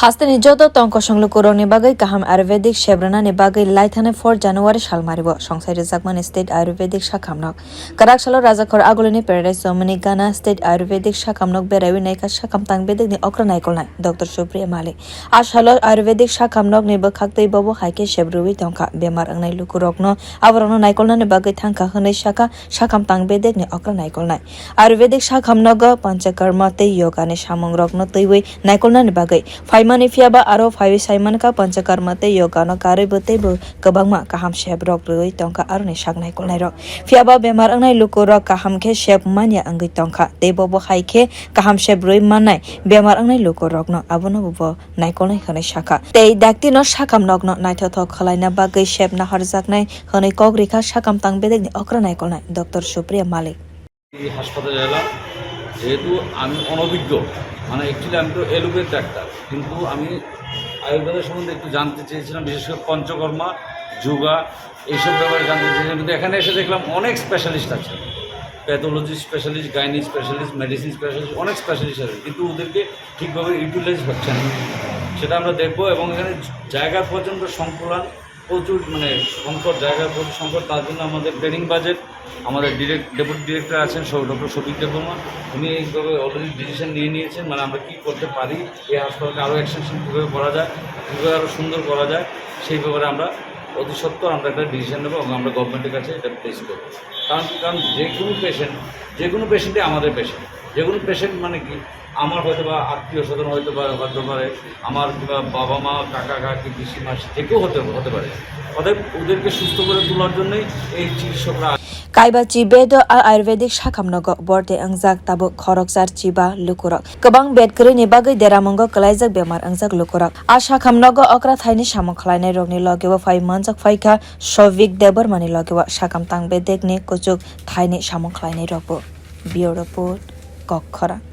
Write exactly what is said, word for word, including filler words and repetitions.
Hasteni joto tong kosong lukurokni bagwi kaham Ayurvedic sep rwnani bagwi laithani four January salmaribo songsai rwjakmani State Ayurvedic sakhamnok. Kwrak salo Rajakhor Agulini Paradise Chomani gana State Ayurvedic sakhamnok beraiwi naikha sakham tang bedekni okra naikolnai Doctor Supriya Malik. A salo Ayurvedic sakhamnokni bwkhak tei bobo hai khe sep rwwi tongkha bemar wngnai lukurokno, aborokno naikolnani bagwi thangkha hwnwi sakha sakham tang bedekni okra naikolnai. Ayurvedic sakhamnogo Panchakarma tei yogani samungrokno twiwi naikolnani bagwi phaimani, phiyaba aro phaiwi saimankha Panchakarma tei yogano karwibo teibo kwbangma kaham seprok rwwi tongkha aroni sak naikolnairok. Phiyaba bemar wngnai lukurok kaham khe sep manya wngwi tongkha tei bobo hai khe kaham sep rwwi mannai bemar wngnai lukurokno abono bo naikolnai hwnwi sakha. Tei daktino sakhamnokno naithothok khwlaina bagwi sep nahorjaknai hwnwi kok rikha sakham tang bedekni okra naikolnai Doctor Supriya Malik. এই হাসপাতালে এলাম, যেহেতু আমি অনভিজ্ঞ, মানে, অ্যাকচুয়ালি আমি তো allopath doctor, কিন্তু আমি আয়ুর্বেদের সম্বন্ধে একটু জানতে চেয়েছিলাম, বিশেষ করে পঞ্চকর্মা, যোগা, এইসব ব্যাপারে জানতে চেয়েছিলাম। কিন্তু এখানে এসে দেখলাম অনেক স্পেশালিস্ট আছে, pathology specialist, gynae specialist, medicine specialist, অনেক স্পেশালিস্ট আছে, কিন্তু ওদেরকে ঠিকভাবে ইউটিলাইজ হচ্ছে না। সেটা আমরা দেখবো এবং এখানে জায়গার প্রচণ্ড সংকুলান, প্রচুর, মানে, সংকট, জায়গার প্রচুর সংকট। তার জন্য আমাদের প্ল্যানিং বাজেট, আমাদের ডিরেক্ট ডেপুটি ডিরেক্টর আছেন সৌ-, ডক্টর সৌভিক দেববর্মা, উনি এইভাবে অলরেডি ডিসিশন নিয়ে নিয়েছেন, মানে, আমরা কী করতে পারি, এই হাসপাতালকে আরও এক্সটেনশন কীভাবে করা যায়, কীভাবে আরও সুন্দর করা যায়, সেই ব্যাপারে আমরা অতি সত্বর আমরা একটা ডিসিশন নেবো এবং আমরা গভর্নমেন্টের কাছে এটা প্লেস করবো। কারণ কি? কারণ যে কোনো পেশেন্ট, যে কোনো পেশেন্টই আমাদের পেশেন্ট। যে কোনো পেশেন্ট মানে কি, আমার হয়তো বা আত্মীয় স্বজন হয়তো বা হতে পারে, আমার কিংবা বাবা মা, কাকা কাকি, পিসিমা, যে কেউ হতে, হতে পারে। অতএব ওদেরকে সুস্থ করে তোলার জন্যই এই চিকিৎসকরা। Kaiba chi bedo a Ayurvedic sakhamnogo borte wngjak tabuk khoroksa chiba lukurok. Kwbang bed kwrwini bagwi deramungo kwlaijak bemar wngjak lukurok. A sakhamnogo okra thaini samung khlainairokni logeo phai manjak phaikha Shovik Debbarmani logeo sakham tang bedekni kuchuk thaini samung khlainairokbo. Bureau Report, Kokkhorang.